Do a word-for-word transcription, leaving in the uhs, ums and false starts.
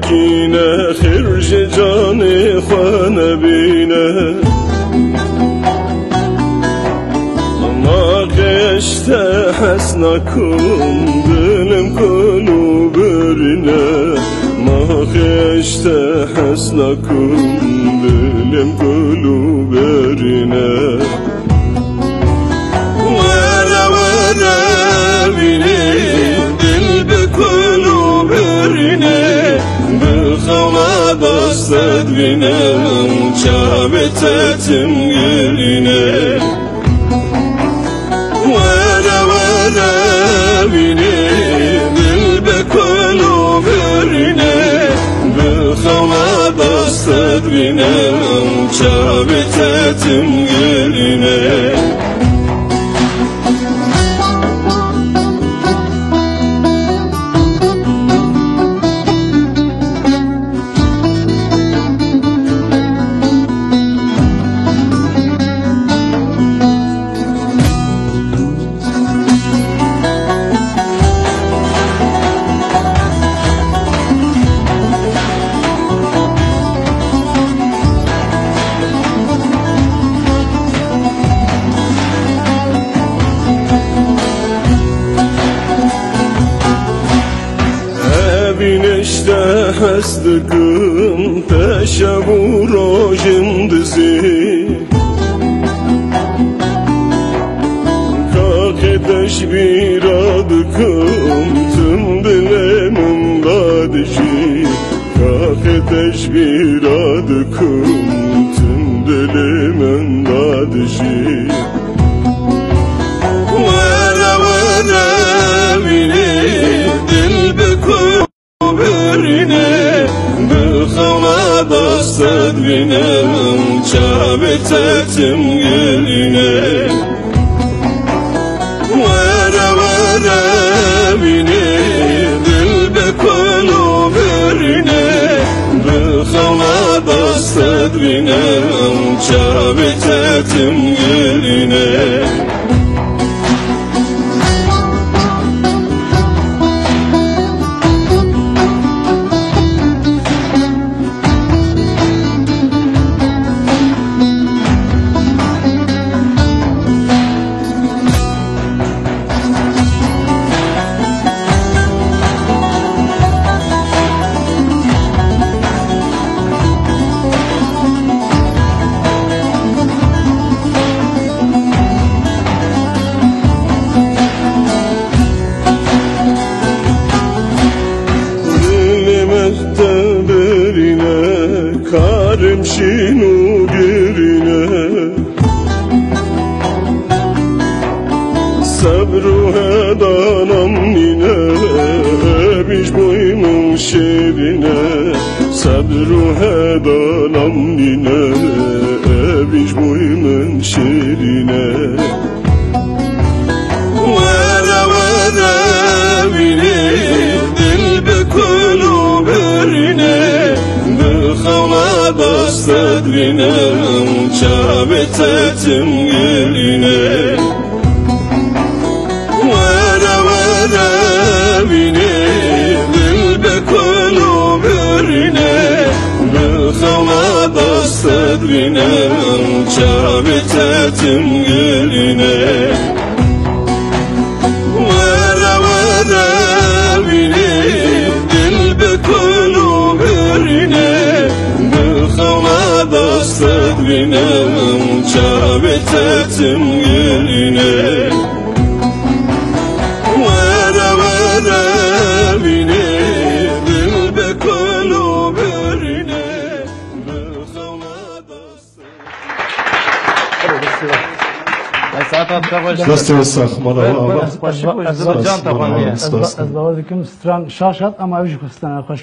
Kîne xêr ji canê xwe nebîne. Ma qeşte hes nakum, dilim kul û birîne. Ma qeşte hes nakum, dilim kul û birîne. Were were bînê, dil bi kul û birînê, bi xewna dest te dibînim, çavê te tim gilîne. Were were bînê, dil bi kul û birînê, bi xewna dest te dibînim, çavê te tim gilîne. Evîn işte hes dikim, te şev û rojin dizî. Kaxê te ji bîra dikim, tim dilê min da dijî. Kaxê te ji bîra dikim, tim dilê min da dijî. Were were bînê, dil bi kul û birînê, bi xewna dest te dibînim, çavê te tim gilîne. Were were bînê, dil bi kul û birînê, bi xewna dest te dibînim, çavê te tim gilîne. Dilê min te birîne, karim şîn û girîne. Sebr û hedanam nîne, evî ji boy min şêrîne. Sebr û hedanam nîne, evî ji boy min şêrîne. Were were bînê, dil bi kul û birînê, bi xewna dest te dibînim, çavê te tim gilîne. Were were bînê, dil bi kul û birînê, bi xewna dest te dibînim, çavê te tim gilîne. Were were bînê, dil bi kul û birînê, bi xewna dest te dibînim, çavê te tim gilîne. Were were bînê, dil bi kul û birînê, bi xewna dest Saeta te xweş. Destê we sax, mala we ava. Xweş, xweş, can te xwe. Ez, ez, ez bawer dikim stran şaş hat, ama ev jî stran xweş.